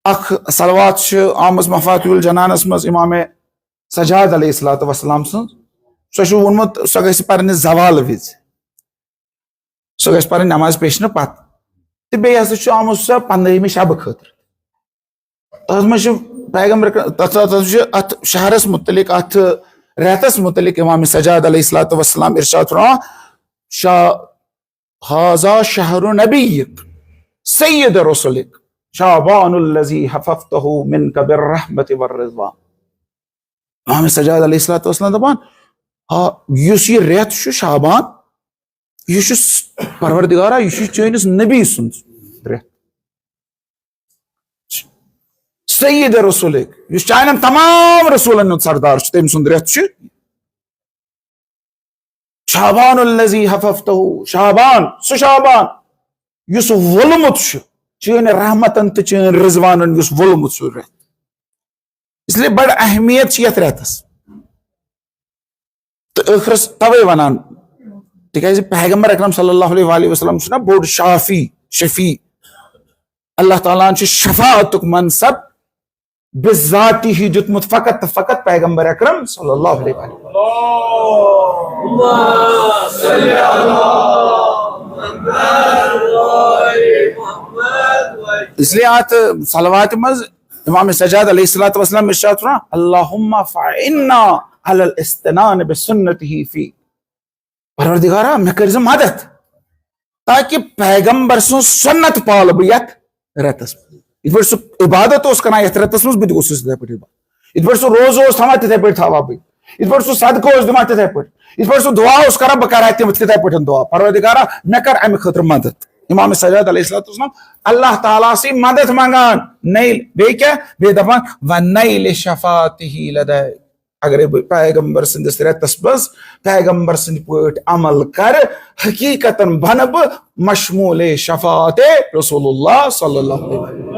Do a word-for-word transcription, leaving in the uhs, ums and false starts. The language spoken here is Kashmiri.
اکھ صلوات چھِ آمٕژ مفاتیح الجنانس منٛز امام سجاد علیہ الصلوۃ والسلام سٕنٛز۔ سۄ چھُ ووٚنمُت، سۄ گژھِ پرنہِ زوال وِزِ، سۄ گژھِ پرٕنۍ نماز پیشنہٕ پتہٕ۔ تہٕ بیٚیہِ ہسا چھُ آمُت سۄ پنٛدہمہِ شبہٕ خٲطرٕ۔ تتھ منٛز چھُ پیغمبر، تتھ، تتھ چھُ اتھ شہرس متعلق، اتھ رٮ۪تس متعلق امام سجاد علیہ الصلوۃ والسلام ارشاد فرماوان، شا-، "ھذا شہر نبیک سید رسولک شعبان الذی حففتہ منک بالرحمت والرضوان۔" امام سجاد علیہ الصلوۃ والسلام دپان، آ، یُس یہِ رٮ۪تھ چھُ شعبان، یہِ چھُ س-، پروردگارا، یہِ چھُ چٲنِس نبی سُنٛد رٮ۪تھ۔ سید رسولک، یُس چانٮ۪ن تمام رسولن ہُنٛد سردار چھُ، تٔمۍ سُنٛد رٮ۪تھ چھُ شعبان الذی حففتہ، شعبان، سُہ شعبان یُس وولمُت چھُ چٲنۍ رحمتن تہٕ چٲنۍ رضوانن، یُس وولمُت چھُ رٮ۪تھ۔ اس لیے بڑ اہمیت چھِ یتھ رٮ۪تس۔ تہٕ ٲخرس توے ونان، تِکیازِ پیغمبر اکرم صلی اللہ علیہ وآلہ وسلم چھُنہ بوٚڑ شافی، شفیع۔ اللہ تعالیٰ ہن چھُ شفاعتُک منصب بذاتی ہی دیُتمُت فقط تہٕ فقط پیغمبر اکرم صلی اللہ علیہ وآلہ۔ اس لیے اتھ صلوات منٛز امام سجاد علیہ الصلوۃ والسلام ارشاد فرماوان، "اللہم فعنا علی الاستنان بسنتہ فی۔" پروردگارا، مےٚ کٔرۍ زِ مدد تاکہ پیغمبر سٕنٛز سنت پالہٕ بہٕ یتھ رٮ۪تس منٛز۔ یِتھ پٲٹھۍ سُہ عبادت اوس کران یتھ رٮ۪تس منٛز، بہٕ تہِ گوٚژھُس تِتھے پٲٹھۍ عبادت۔ یِتھ پٲٹھۍ سُہ روزٕ اوس تھاوان، تِتھے پٲٹھۍ تھاوان بہٕ۔ یِتھ پٲٹھۍ سُہ صدقہٕ اوس دِوان، تِتھے پٲٹھۍ۔ یِتھ پٲٹھۍ سُہ دعا اوس کران، بہٕ کرٕ ہا تِم تِتھے پٲٹھۍ دعا۔ پروردگارا، مےٚ کر امہِ خٲطرٕ مدد۔ امام سجاد علیہ الصلوۃ والسلام اللہ تعالیٰ سٕے مدد منٛگان، نیل، بیٚیہِ کیٛاہ؟ بیٚیہِ دپان، "ونیل شفاعتہ لدیک۔" اگرے بہٕ پیغمبر سٕنٛدِس رٮ۪تس منٛز پیغمبر سٕنٛدۍ پٲٹھۍ عمل کرٕ، حقیقتاً بنہٕ بہٕ مشمول شفاعت رسول اللہ صلی اللہ علیہ وسلم۔